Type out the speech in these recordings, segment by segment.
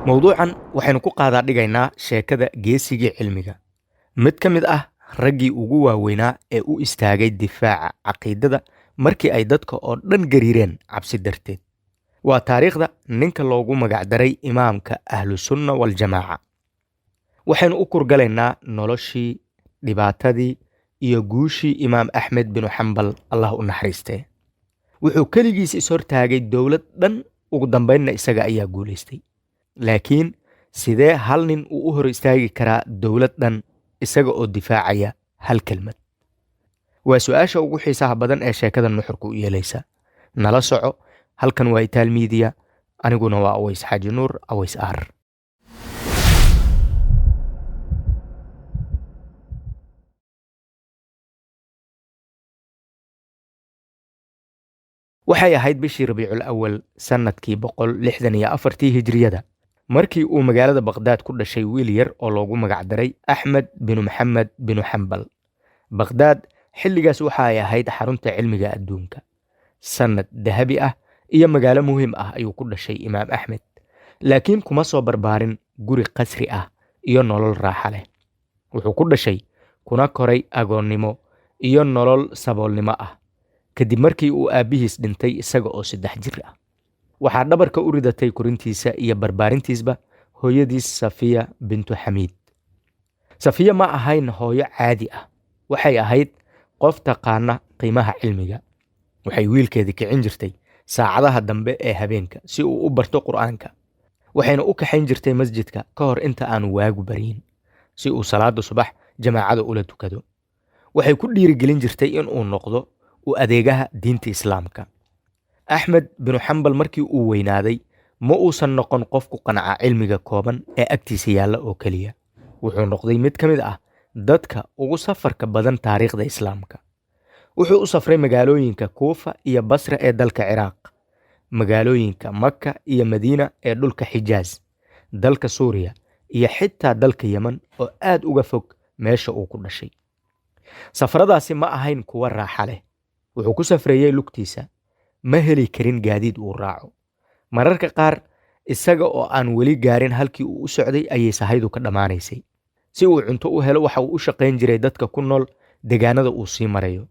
Mowduucan waxaynu ku qaadaa dhigaynaa sheekada geesigii cilmiga, mid ka mid ah raggii ugu waaweynaa ee u istaagay difaaca caqiidada markii ay dadka oo dhan gariireen cabsi darteed. Waa taariikhda ninka loogu magacdaray imaamka Ahlusunna Waljamaaca. Waxaynu u kurgalaynaa noloshii, dhibaatadii iyo guushii Imaam Axmed binu Xambal, Allah u naxariistee. Wuxuu keligiis ishortaagay dowlad dhan, ugu dambaynna isaga ayaa guulaystay. Laakiin sidee hal nin uu u hor istaagi karaa dowlad dhan isaga oo difaacaya hal kelmad? Waa su-aasha ugu xiisaha badan ee sheekada nuxurka u yeelaysa. Nala soco, halkan waa Itaal Miidiya, aniguna waa Aways Xaaji Nuur Aways Aar. Waxay ahayd bishii Rabiicul Awal sannadkii 164-tii Hijriyada markii uu magaalada Baqhdaad ku dhashay wiil yar oo loogu magacdaray Axmed binu Maxamed binu Xambal. Baqhdaad xilligaas waxa ay ahayd xarunta cilmiga adduunka. Sannad dahabi ah iyo magaalo muhiim ah ayuu ku dhashay Imaam Axmed, laakiin kuma soo barbaarin guri qasri ah iyo nolol raaxa leh. Wuxuu ku dhashay kuna koray agoonnimo iyo nolol saboolnimo ah kadib markii uu aabbihiis dhintay isaga oo 3 jir ah. Waxaa dhabarka u ridatay korintiisa iyo barbaarintiisba hooyadiis Safiya bintu Xamiid. Safiya ma ahayn hooyo caadi ah, waxay ahayd qof taqaana qiimaha cilmiga. Waxay wiilkeedii kicin jirtay saacadaha dambe ee habeenka si uu u barto Qur'aanka, waxayna u kaxayn jirtay masjidka ka hor inta aanu waagu baryin si uu salaada subax jamaacada ula tukado. Waxay ku dhiirigelin jirtay in uu noqdo u adeegaha diinta Islaamka. Axmed binu Xambal markii uu weynaaday ma uusan noqon qof ku qanca cilmiga kooban ee agtiisa yaalla oo keliya. Wuxuu noqday mid ka mid ah dadka ugu safarka badan taariikhda Islaamka. Wuxuu u safray magaalooyinka Kuufa iyo Basra ee dalka Ciraaq, magaalooyinka Maka iyo Madiina ee dhulka Xijaaz, dalka Suuriya iyo xitaa dalka Yemen oo aad uga fog meesha uu ku dhashay. Safaradaasi ma ahayn kuwa raaxa leh. Wuxuu ku safreeyey lugtiisa, ma heli karin gaadiid uu raaco. Mararka qaar isaga oo aan weli gaarin halkii uu u socday ayay sahaydu ka dhammaanaysay. Si uu cunto u helo waxa uu u shaqayn jiray dadka ku nool deegaanada uu sii marayo.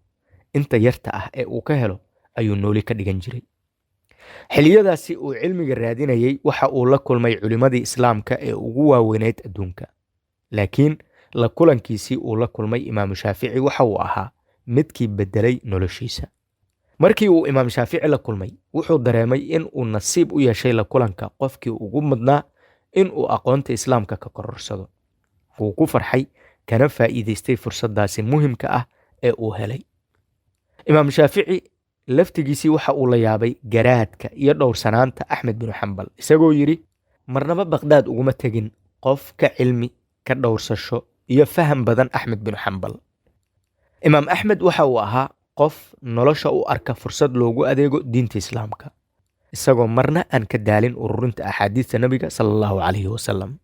Inta yarta ah ee uu ka helo ayuu nooli ka dhigan jiray. Xilliyadaasi uu cilmiga raadinayay waxa uu la kulmay culimmadii Islaamka ee ugu waaweyneyd adduunka. Laakiin la kulankiisii uu la kulmay Imaamu Shaafici waxa uu ahaa midkii beddelay noloshiisa. Markii uu Imaam Shaafici la kulmay, wuxuu dareemay in uu nasiib u yeeshay la kulanka qofkii ugu mudnaa in uu aqoonta Islaamka ka kororsado. Wuu ku farxay kana faa'iidaystay fursaddaasi muhiimka ah ee uu helay. Imaam Shaafici laftigiisii waxa uu la yaabay garaadka iyo dhowrsanaanta Axmed binu Xambal, isagoo yidhi: marnaba Baqhdaad uguma tegin qof ka cilmi, ka dhowrsasho iyo faham badan Axmed binu Xambal. Imaam Axmed waxa uu ahaa qof nolosha u arka fursad loogu adeego diinta Islaamka, isagoo marna aan ka daalin ururinta axaadiista Nabiga sala allahu calayhi wasalam.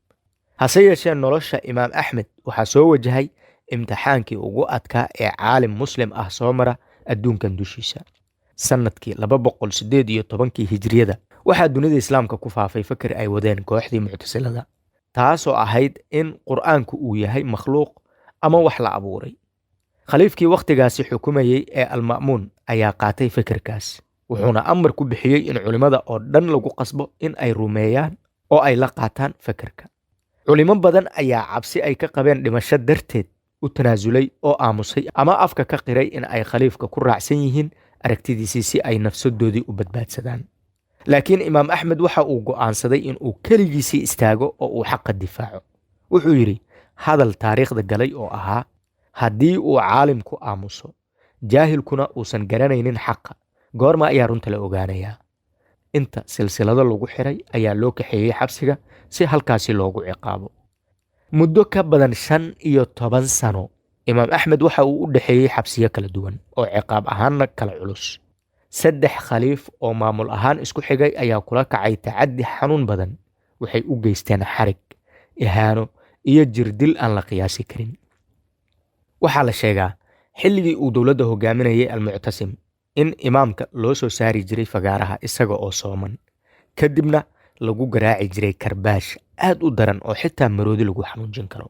Hase yeeshee nolosha Imaam Axmed waxaa soo wajahay imtixaankii ugu adkaa ee caalim muslim ah soo mara adduunkan dushiisa. Sannadkii 218-kii Hijriyada waxaa dunida Islaamka ku faafay fakar ay wadeen kooxdii Muctasilada, taasoo ahayd in Qur'aanku uu yahay makhluuq ama wax la abuuray. Khaliifkii wakhtigaasi xukumayey ee Alma'muun ayaa qaatay fikirkaas, wuxuuna amar ku bixiyey in culimmada oo dhan lagu qasbo in ay rumeeyaan oo ay la qaataan fikirka. Culimo badan ayaa cabsi ay ka qabeen dhimasho darteed u tanaasulay oo aamusay ama afka ka qiray in ay khaliifka ku raacsan yihiin aragtidiisii si ay nafsadoodii u badbaadsadaan. Laakiin Imaam Axmed waxa uu go'aansaday in uu keligiisii istaago oo uu xaqa difaaco. Wuxuu yidhi hadal taariikhda galay oo ahaa: haddii uu caalimku aamuso, jaahilkuna uusan garanaynin xaqa, goorma ayaa runta la ogaanayaa? Inta silsilado lagu xiray ayaa loo kaxeeyey xabsiga si halkaasi loogu ciqaabo. Muddo ka badan 15 sano Imaam Axmed waxa uu u dhexeeyey xabsiyo kala duwan oo ciqaab ahaanna kala culus. 3 khaliif oo maamul ahaan isku xigay ayaa kula kacay tacaddi xanuun badan. Waxay u geysteen xarig, ihaano iyo jirdil aan la qiyaasi karin. Waxaa la sheegaa xilligii uu dowladda hogaaminayay Almuctasim in imaamka loo soo saari jiray fagaaraha isaga oo sooman, kadibna lagu garaaci jiray karbaash aad u daran oo xitaa maroodi lagu xanuunjin karo.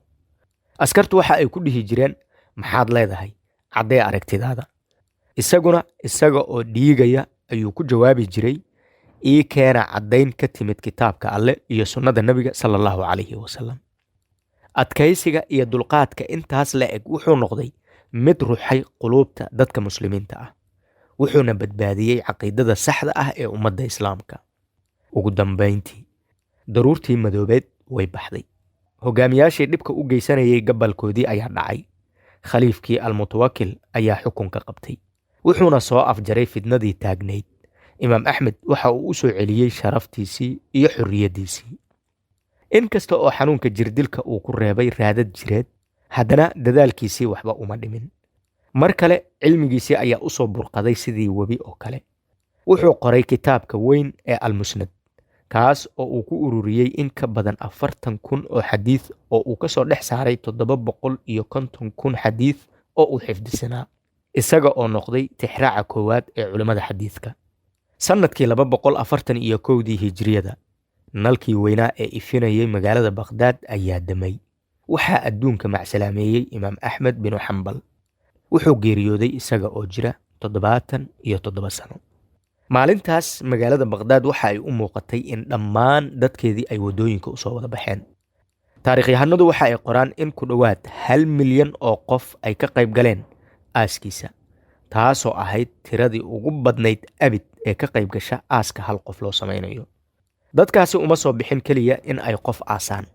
Askartu waxa ay ku dhihi jireen, "Maxaad leedahay? Caddee aragtidaada." Isaguna isaga oo dhiigaya ayuu ku jawaabi jiray, "Ii keena caddayn ka timid kitaabka Alle iyo sunnada Nebiga sala Allahu calayhi wasalam." Adkaysiga iyo dulqaadka intaas la eg wuxuu noqday mid ruxay quluubta dadka Muslimiinta ah, wuxuuna badbaadiyey caqiidada saxda ah ee ummadda Islaamka. Ugu dambayntii, daruurtii madoobeed way baxday. Hogaamiyaashii dhibka u geysanayay gabalkoodii ayaa dhacay. Khaliifkii Almutawakil ayaa xukunka qabtay, wuxuuna soo afjaray fitnadii taagnayd. Imaam Axmed waxa uu u soo celiyey sharaftiisii iyo xorriyaddiisii. In kasta oo xanuunka jirdilka uu ku reebay raadad jireed, haddana dadaalkiisii waxba uma dhimin. Mar kale cilmigiisii ayaa u soo burqaday sidii webi oo kale. Wuxuu qoray kitaabka weyn ee Almusnad, kaas oo uu ku ururiyey in ka badan 40,000 oo xadiid oo uu ka soo dhex saaray 750,000 xadiid oo uu xifdisanaa, isaga oo noqday tixraaca koowaad ee culimmada xadiidka. Sannadkii 241-dii Hijriyada, nalkii weynaa ee ifinayay magaalada Baqhdaad ayaa damay. Waxaa adduunka macsalaameeyey Imaam Axmed binu Xambal. Wuxuu geeriyooday isaga oo jira 77 sano. Maalintaas magaalada Baqhdaad waxa ay u muuqatay in dhammaan dadkeedii ay waddooyinka usoo wada baxeen. Taariikhyahanadu waxa ay qoraan in ku dhowaad 1 milyan oo qof ay ka qayb galeen aaskiisa, taasoo ahayd tiradii ugu badnayd abid ee ka qayb gasha aaska hal qof loo samaynayo. Dadkaasi uma soo bixin keliya in ay qof aasaan,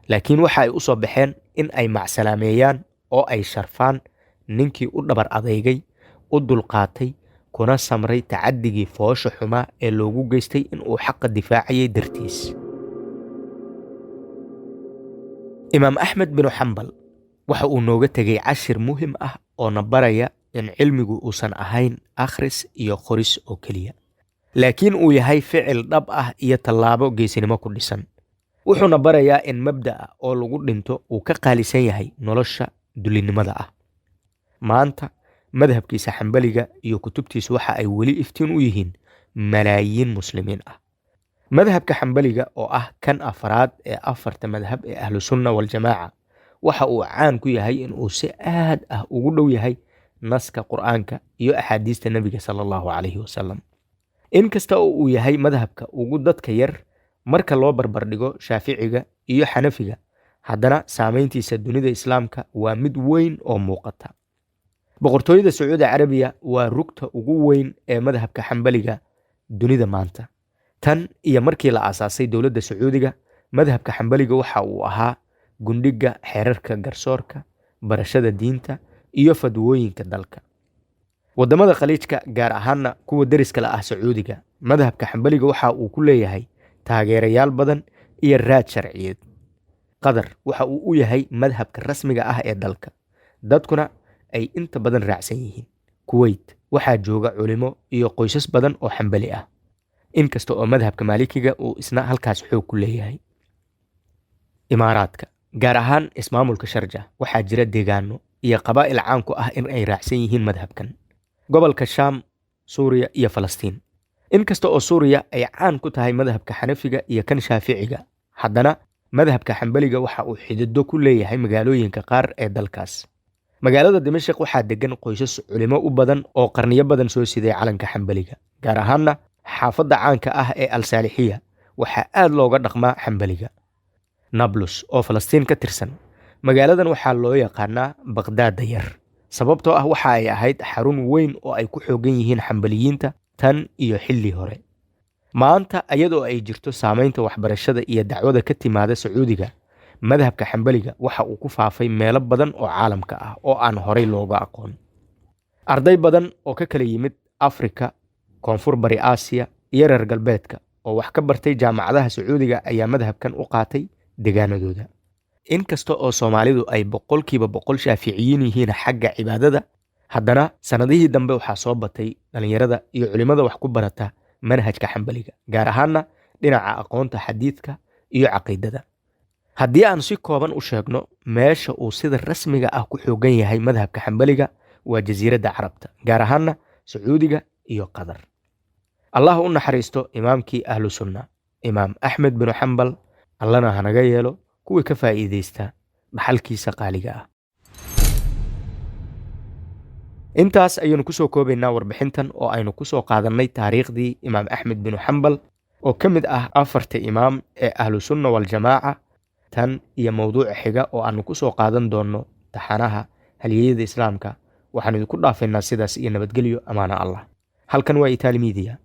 laakiin waxa ay u soo baxeen in ay macsalaameeyaan oo ay sharfaan ninkii u dhabar adeygay, u dulqaatay, kuna samray tacaddigii foosha xumaa ee loogu geystay in uu xaqa difaacayay dartiis. Imaam Axmed binu Xambal waxa uu nooga tegey cashir muhim ah oo na baraya in cilmigu uusan ahayn akhris iyo qoris oo keliya, laakiin uu yahay ficil dhab ah iyo tallaabo geesinimo ku dhisan. Wuxuuna barayaa in mabda'a oo lagu dhinto uu ka qaalisan yahay nolosha dulinimada ah. Maanta madhabkiisa Xambaliga iyo kutubtiisu waxa ay weli iftiin u yihiin malaayiin Muslimiin ah. Madhabka Xambaliga, oo ah kan afraad ee afarta madhab ee Ahlusunna Waljamaaca, waxa uu caan ku yahay in uu si aad ah ugu dhow yahay naska Qur'aanka iyo axaadiista Nebiga sala Allahu calayhi wasalam. In kasta oo uu yahay madhabka ugu dadka yar marka loo barbardhigo Shaaficiga iyo Xanafiga, haddana saameyntiisa dunida Islaamka waa mid weyn oo muuqata. Boqortooyada Sacuudi Carabiya waa rugta ugu weyn ee madhabka Xambaliga dunida maanta. Tan iyo markii la aasaasay dowladda Sacuudiga, madhabka Xambaliga waxa uu ahaa gundhiga xeerarka garsoorka, barashada diinta iyo fadwooyinka dalka. Waddamada Khaliijka, gaar ahaanna kuwa deriska la ah Sacuudiga, madhabka Xambaliga waxa uu ku leeyahay taageerayaal badan iyo raad sharciyeed. Qatar waxa uu u yahay madhabka rasmiga ah ee dalka, dadkuna ay inta badan raacsan yihiin. Kuwait waxaa jooga culimo iyo qoysas badan oo Xambali ah, inkasta oo madhabka Maalikiga uu isna halkaas xoog ku leeyahay. Imaaraadka, gaar ahaan ismaamulka Sharja, waxaa jira deegaano iyo qabaa'il caan ku ah in ay raacsan yihiin madhabkan. Gobolka Shaam, Suuriya iyo Falastiin, inkasta oo Suuriya ay caan ku tahay madhabka Xanafiga iyo kan Shaaficiga, haddana madhabka Xambaliga waxa uu xidido ku leeyahay magaalooyinka qaar ee dalkaas. Magaalada Dimashik waxaa degan qoysas culimo u badan oo qarniyo badan soo siday calanka Xambaliga. Gaar ahaanna xaafadda caanka ah ee Al Saalixiya waxaa aad looga dhaqmaa Xambaliga. Nablus oo Falastiin ka tirsan, magaaladan waxaa loo yaqaanaa Baqdaadda yar, sababtoo ah waxa ay ahayd xarun weyn oo ay ku xoogan yihiin Xambaliyiinta tan iyo xilli hore. Maanta, iyadoo ay jirto saameynta waxbarashada iyo dacwada ka timaada Sacuudiga, madhabka Xambaliga waxa uu ku faafay meelo badan oo caalamka ah oo aan horay looga aqoon. Arday badan oo ka kala yimid Afrika, Koonfur Bari Aasiya iyo reer Galbeedka oo wax ka bartay jaamacadaha Sacuudiga ayaa madhabkan u qaatay deegaanadooda. Inkasta oo Soomaalidu ay 100% Shaaficiyiin yihiin xagga cibaadada, haddana sannadihii dambe waxaa soo batay dhalinyarada iyo culimmada wax ku barata manhajka Xambaliga, gaar ahaanna dhinaca aqoonta xadiidka iyo caqiidada. Haddii aan si kooban u sheegno meesha uu sida rasmiga ah ku xoogan yahay madhabka Xambaliga, waa Jasiiradda Carabta, gaar ahaanna Sacuudiga iyo Qatar. Allah u naxariisto imaamkii Ahlu Sunna, Imaam Axmed binu Xambal, Allana hanaga yeelo kuwii ka faa'iidaysta dhaxalkiisa qaaliga ah. Intaas ayaynu kusoo koobaynaa warbixintan oo aynu kusoo qaadannay taariikhdii Imaam Axmed binu Xambal, oo ka mid ah afarta imaam ee Ahlusunna Waljamaaca. Tan iyo mowduuca xiga oo aanu kusoo qaadan doonno taxanaha halyeeyada Islaamka, waxaanu idinku dhaafaynaa sidaas iyo nabadgelyo, amaana Allah. Halkan waa Itaali Media.